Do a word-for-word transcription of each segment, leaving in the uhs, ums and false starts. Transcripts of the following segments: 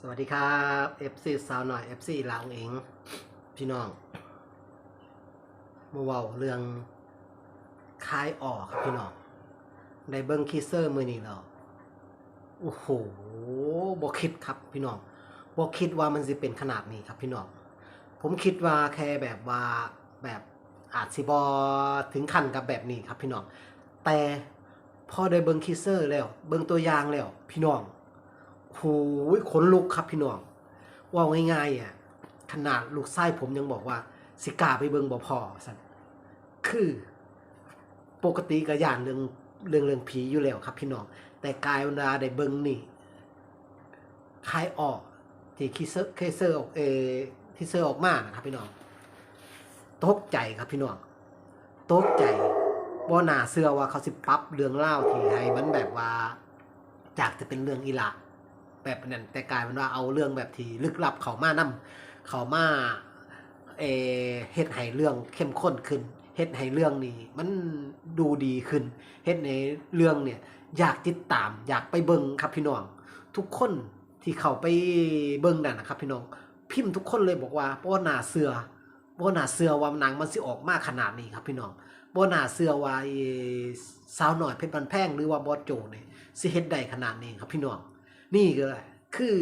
สวัสดีครับเอฟซีสาวหน่อยเอฟซีลาวเองพี่น้องมาเว้าเรื่องคายออกครับพี่น้องได้เบิ่งทีเซอร์มื้อนี้แล้วโอ้โหบ่คิดครับพี่น้องบ่คิดว่ามันสิเป็นขนาดนี้ครับพี่น้องผมคิดว่าแค่แบบว่าแบบอาจสิบ่ถึงขั้นกับแบบนี้ครับพี่น้องแต่พอได้เบิ่งทีเซอร์แล้วเบิ่งตัวอย่างแล้วพี่น้อง หูยขนลุกครับพี่น้องเว้าง่ายๆอ่ะขนาดลูกชายผมยังบอกว่าสิกล้าไปเบิ่งบ่พ่อซั่นคือปกติก็ย้านเรื่องเรื่องเรื่องผีอยู่แล้วครับพี่น้องแต่กลายเป็นว่าได้เบิ่งนี่คายออกที่ทีเซอร์ทีเซอร์ออกเอทีเซอร์ออกมานะครับพี่น้องตกใจครับพี่น้องตกใจบ่น่าเชื่อว่าเขาสิปรับเรื่องราวที่ให้มันแบบว่า จากจะเป็นเรื่องอีหละแบบนั้นแต่กลายเป็นว่าเอาเรื่องแบบที่ลึกลับเข้ามานำเข้ามาเออเฮ็ดให้เรื่องเข้มข้นขึ้นเฮ็ดให้เรื่องนี้มันดูดีขึ้นเฮ็ดให้เรื่องเนี่ยอยากติดตามอยากไปเบิ่งครับพี่น้องทุกคนที่เข้าไปเบิ่งนั่นนะครับพี่น้องพิมพ์ทุกคนเลยบอกว่าบ่น่าเชื่อบ่น่าเชื่อว่าหนังมันสิออกมาขนาดนี้ครับพี่น้อง บ่น่าเชื่อว่าไอ้สาวน้อยเพชรบ้านแพงหรือว่าบอสโจนี่สิเฮ็ดได้ขนาดนี้ครับพี่น้องนี่ก็คือ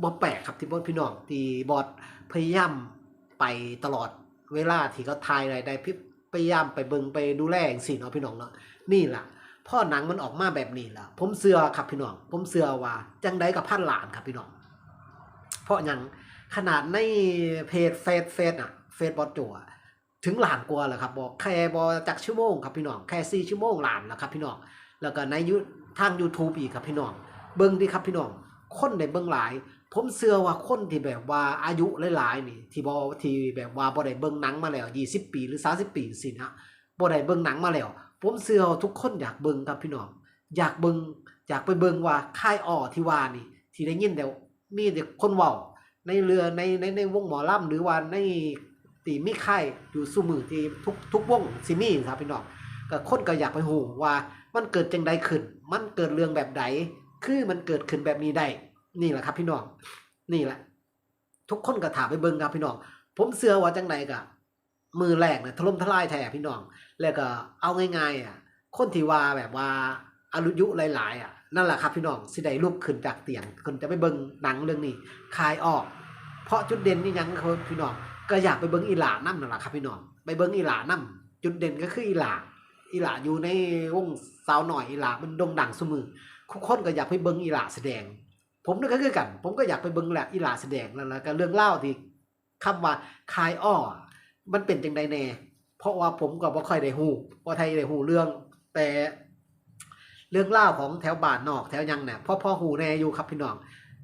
บ่แปลกครับที่บอสพี่น้องที่บอสพยายามไปตลอดเวลาที่เขาถ่ายได้ได้พยายามไปเบิ่งไปดูแลจังซี่เนาะพี่น้องเนาะนี่ล่ะพอหนังมันออกมาแบบนี้ล่ะผมเชื่อครับพี่น้องผมเชื่อว่าจังใดก็พันล้านครับพี่น้องเพราะหยังขนาดในเพจเฟซเฟซอะเฟซบอสโจอะ ถึงล้านกว่าแล้วครับบอกแค่บ่จักชั่วโมงครับพี่น้องแค่สี่ชั่วโมงล้านแล้วครับพี่น้องแล้วก็ในยูทาง YouTube อีกครับพี่น้องเบิ่งดิครับพี่น้องคนได้เบิ่งหลาย ผมเชื่อว่าคนที่แบบว่าอายุหลายๆนี่ที่บ่ที่แบบว่าบ่ได้เบิ่งหนังมาแล้วยี่สิบปีหรือสามสิบปีสินะบ่ได้เบิ่งหนังมาแล้ว ผมเชื่อว่าทุกคนอยากเบิ่งครับพี่น้องอยากเบิ่งอยากไปเบิ่งว่าคายอ้อที่ว่านี่ที่ได้ยินแล้วมีแต่คนเว้า ในเรือในในในวงหมอลำหรือว่าในตีมีค่ายอยู่ซุมื้อที่ทุกทุกวงสิมีครับพี่น้องก็คนก็อยากไปฮู้ว่ามันเกิดจังใดขึ้น มันเกิดเรื่องแบบใดคือมันเกิดขึ้นแบบนี้ได้นี่แหละครับพี่น้องนี่แหละทุกคนก็ถ่าไปเบิ่งครับพี่น้องผมเชื่อว่าจังใดก็ มือแรกนะถล่มทลายแท้พี่น้อง แล้วก็เอาง่ายๆอ่ะคนที่ว่าแบบว่าอายุหลายๆอ่ะนั่นแหละครับพี่น้องสิได้ลุกขึ้นจากเตียงคนจะไปเบิ่งหนังเรื่องนี้คายออก เพราะจุดเด่นนี่ยังครับพี่น้องก็อยากไปเบิ่งอีหลานั่นนั่นแหละครับพี่น้องไปเบิ่งอีหลานั่นจุดเด่นก็คืออีหลาอีหลาอยู่ในวงสาวหน่อยอีหลามันโด่งดังสมือทุกคนก็อยากไปเบิ่งอีหลาแสดง ผมนี่ก็คือกัน ผมก็อยากไปเบิ่งแหละอีหลาแสดงแล้วแล้วก็เรื่องเล่าที่ คำว่าคายอ้อมันเป็นจังใดแน่เพราะว่าผมก็บ่ค่อยได้ฮู้บ่ไทยได้ฮู้เรื่อง แต่เรื่องราวของแถวบ้านนอกแถวหยังเนี่ยพอพอฮู้แน่อยู่ครับพี่น้อง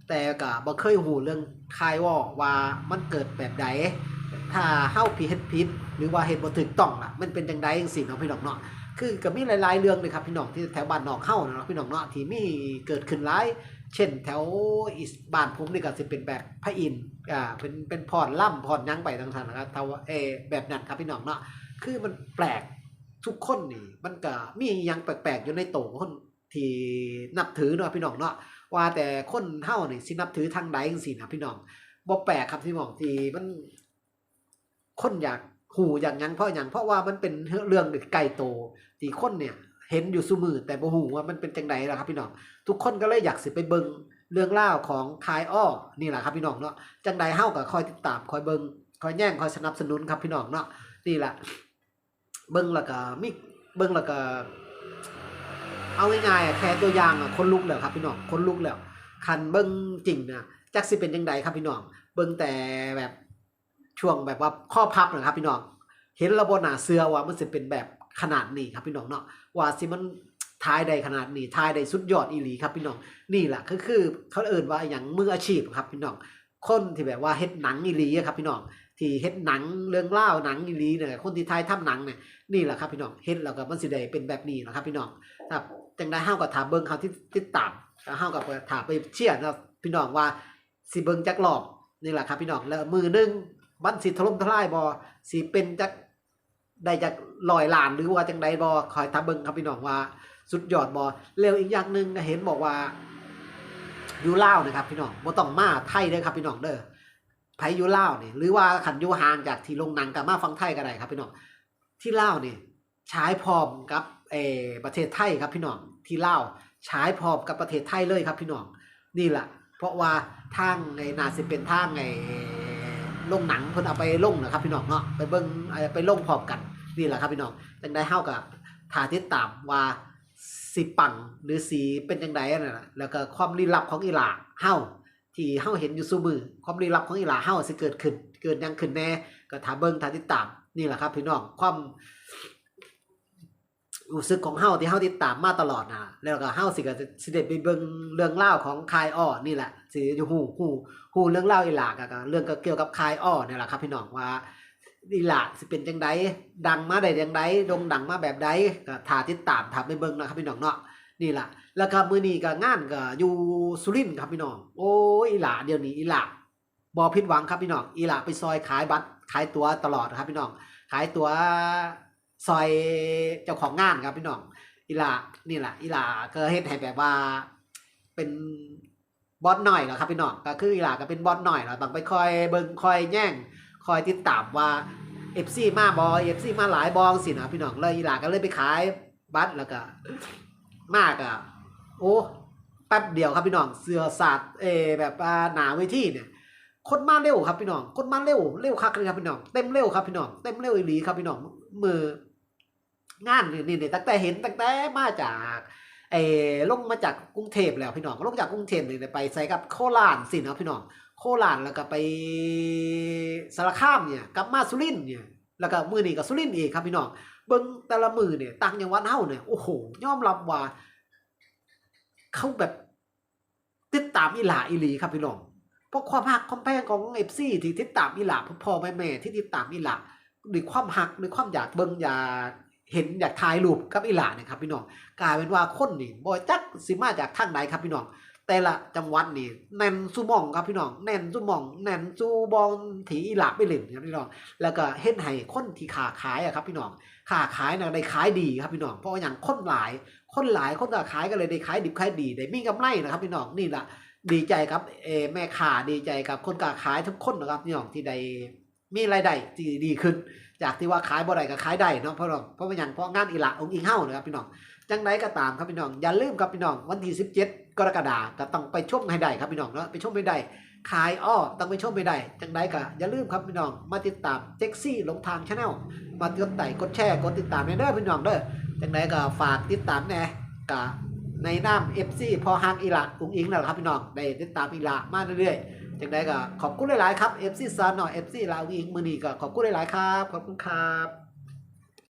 แต่ก็บ่เคยฮู้เรื่องคายอ้อว่ามันเกิดแบบใดถ้าเฮาผิดเฮ็ดผิดหรือว่าเฮ็ดบ่ถูกต้องล่ะมันเป็นจังใดจังซี่เนาะพี่น้องเนาะคือก็มีหลายๆเรื่องเลยครับพี่น้องที่แถวบ้านนอกเฮาเนาะพี่น้องเนาะที่มีเกิดขึ้นหลายเช่นแถวอีสบ้านผมนี่ก็สิเป็นแบบพระอินทร์ อ่าเป็นเป็นผ่อนล่ำผ่อนหยังไปต่างๆนะครับเท่าเออแบบนั้นครับพี่น้องเนาะคือมันแปลกทุกคนนี่มันก็มีอหยังแปลกๆอยู่ในโตคนที่นับถือเนาะพี่น้องเนาะว่าแต่คนเฮานี่สินับถือทางใดจังซี่นะพี่น้องบ่แปลกครับพี่น้องที่มันคนอยากฮู้อยากหยังเพราะหยังเพราะว่ามันเป็นเรื่องใกล้โตที่คนเนี่ยเห็นอยู่ซุมื้อแต่บ่ฮู้ว่ามันเป็นจังใดล่ะครับพี่น้องทุกคนก็เลยอยากสิไปเบิ่งเรื่องราวของคายอ้อนี่แหละครับพี่น้องเนาะ จังใดเฮาก็คอยติดตามคอยเบิ่งคอยแย่งคอยสนับสนุนครับพี่น้องเนาะนี่แหละเบิ่งแล้วก็มีเบิ่งแล้วก็เอาง่ายๆอะแค่ตัวอย่างอะคนลุกแล้วครับพี่น้องคนลุกแล้วคันเบิ่งจริงนะจักสิเป็นจังใดครับพี่น้องเบิ่งแต่แบบช่วงแบบว่าข้อพับนะครับพี่น้องเห็นแล้วบ่น่าเชื่อว่ามันสิเป็นแบบขนาดนี้ครับพี่น้องเนาะว่าสิมันถ่ายได้ขนาดนี้ถ่ายได้สุดยอดอีหลีครับพี่น้องนี่แหละคือคือเขาเอิ้นว่าอหยังมืออาชีพครับพี่น้อง คนที่แบบว่าเฮ็ดหนังอีหลีอะครับพี่น้องที่เฮ็ดหนังเรื่องราวหนังอีหลีเนี่ยคนที่ถ่ายทำหนังเนี่ยนี่แหละครับพี่น้องเฮ็ดแล้วก็มันสิได้เป็นแบบนี้นะครับพี่น้องครับจังใดเฮาก็ถ้าเบิ่งเฮาที่ติดตามแล้วเฮาก็ถ้าไปเชียร์เนาะพี่น้องว่าสิเบิ่งจักรอบนี่แหละครับพี่น้องแล้วมื้อหนึ่งมันสิถล่มทลายบ่สิเป็นจัก ได้จากร้อยล้านหรือว่าจังใดบ่คอยถ้าเบิ่งครับพี่น้องว่าสุดยอดบ่แล้วอีกอย่างหนึ่งก็เห็นบอกว่า อยู่ลาวนะครับพี่น้อง บ่ต้องมาไทยเด้อครับพี่น้องเด้อ ไผอยู่ลาวนี่ หรือว่าคันอยู่ห่างจากที่โรงหนังก็มาฟังไทยก็ได้ครับพี่น้อง ที่ลาวนี่ฉายพร้อมกับเออประเทศไทยครับพี่น้อง ที่ลาวฉายพร้อมกับประเทศไทยเลยครับพี่น้อง นี่แหละ เพราะว่าทางไอ้น่าสิเป็นทางไอ้โรงหนังเพิ่นเอาไปลงนะครับพี่น้องเนาะ ไปเบิ่งเอ่อไปลงพร้อมกัน นี่แหละครับพี่น้อง จังใดเฮาก็ถ้าติดตามว่าสิปังหรือสิเป็นจังใดนั่นน่ะ แล้วก็ความลี้ลับของอีหล่าเฮาที่เฮาเห็นอยู่ซุมื้อ ความลี้ลับของอีหล่าเฮาสิเกิดขึ้น เกิดหยังขึ้นแน่ ก็ถ้าเบิ่งถ้าติดตาม นี่แหละครับพี่น้อง ความ รู้สึกของเฮาที่เฮาติดตามมาตลอดนะ แล้วก็เฮาสิก็สิได้ไปเบิ่งเรื่องราวของค่ายอ้อนี่แหละ สิจะฮู้ฮู้ฮู้เรื่องราวอีหล่าก็ก็เรื่องก็เกี่ยวกับค่ายอ้อนี่แหละครับพี่น้อง ว่าอีหล่าสิเป็นจังใด ดังมาได้จังใด โด่งดังมาแบบใด ก็ถ้าติดตามถ้าไปเบิ่งนะครับพี่น้องเนาะ นี่ล่ะ แล้วก็มื้อนี้ก็งานก็อยู่สุรินทร์ครับพี่น้อง โอ้ย อีหล่า เดี๋ยวนี้อีหล่า บ่ผิดหวังครับพี่น้อง อีหล่าไปซอยขายบัตรขายตั๋วตลอดครับพี่น้อง ขายตั๋วซอยเจ้าของงานครับพี่น้อง อีหล่า นี่แหละ อีหล่าก็เฮ็ดให้แบบว่าเป็นบอสน้อยแล้วครับพี่น้อง ก็คืออีหล่าก็เป็นบอสน้อยแล้ว ต้องไปคอยเบิ่งคอยแย่งคอยติดตามว่า เอฟซี มาบ่ เอฟซี มาหลายบ่จังซี้นะพี่น้อง เลยอีหล่าก็เลยไปขายบัตร แล้วก็มาก็ โอ้ แป๊บเดียวครับพี่น้อง เสื้อสาดเออแบบว่าหน้าเวทีเนี่ย คนมาเร็วครับพี่น้อง คนมาเร็ว เร็วคักเลยครับพี่น้อง เต็มเร็วครับพี่น้อง เต็มเร็วอีหลีครับพี่น้อง มื้องานนี่นี่นี่ตั้งแต่เห็นตั้งแต่มาจากไอ้ลงมาจากกรุงเทพฯแล้วพี่น้อง ลงจากกรุงเทพฯนี่ไปใส่กับโคราชสิเนาะพี่น้อง โคราชแล้วก็ไปสารคามเนี่ย กลับมาสุรินทร์เนี่ย แล้วก็มื้อนี้ก็สุรินทร์อีกครับพี่น้อง เบิ่งแต่ละมื้อเนี่ย ต่างจังหวัดเฮาเนี่ย โอ้โห ยอมรับว่า เขาแบบติดตามอีหล่าอีหลีครับพี่น้อง เพราะความฮักความแพงของ เอฟซี ที่ติดตามอีหล่า พ่อๆแม่ๆที่ติดตามอีหล่า ด้วยความฮัก ด้วยความอยากเบิ่ง อยากเห็น อยากถ่ายรูปกับอีหล่าเนี่ยครับพี่น้อง กลายเป็นว่าคนนี่บ่จักสิมาจากทางใดครับพี่น้อง แต่ละจังหวัดนี่แน่นซุหม่องครับพี่น้อง แน่นซุหม่อง แน่นซุบ่อนที่อีหล่าไปเล่นครับพี่น้อง แล้วก็เฮ็ดให้คนที่ค้าขายอะครับพี่น้อง ค้าขายน่ะได้ขายดีครับพี่น้อง เพราะว่าหยัง คนหลาย คนหลาย คนค้าขายก็เลยได้ขายดิบขายดี ได้มีกำไรนะครับพี่น้อง นี่ล่ะ ดีใจกับเอ่อแม่ค้า ดีใจกับคนค้าขายทุกคนนะครับพี่น้อง ที่ได้มีรายได้ที่ดีขึ้น จากที่ว่าขายบ่ได้ก็ขายได้เนาะ เพราะว่า เพราะว่าหยัง เพราะงานอีหล่าอุ๋งอิ๋งเฮานะครับพี่น้อง จังใดก็ตามครับพี่น้อง อย่าลืมครับพี่น้อง วันที่สิบเจ็ดกรกฎาคมก็ต้องไปชมให้ได้ครับพี่น้องเนาะ ไปชมให้ได้ ค่ายอ้อต้องไปชมให้ได้ จังใดก็อย่าลืมครับพี่น้อง มาติดตาม Sexy หลงทาง Channel มากดไลค์กดแชร์กดติดตามแหน่เด้อพี่น้องเด้อ จังใดก็ฝากติดตามแหน่ ก็ในนาม เอฟซี พ่อฮักอีหล่าอุ๋งอิ๋งนั่นแหละครับพี่น้อง ได้ติดตามอีหล่ามาเรื่อยๆ จังใดก็ขอบคุณหลายๆครับ เอฟซี สาวน้อย เอฟซี อีหล่าอุ๋งอิ๋ง มื้อนี้ก็ขอบคุณหลายๆครับ ขอบคุณครับ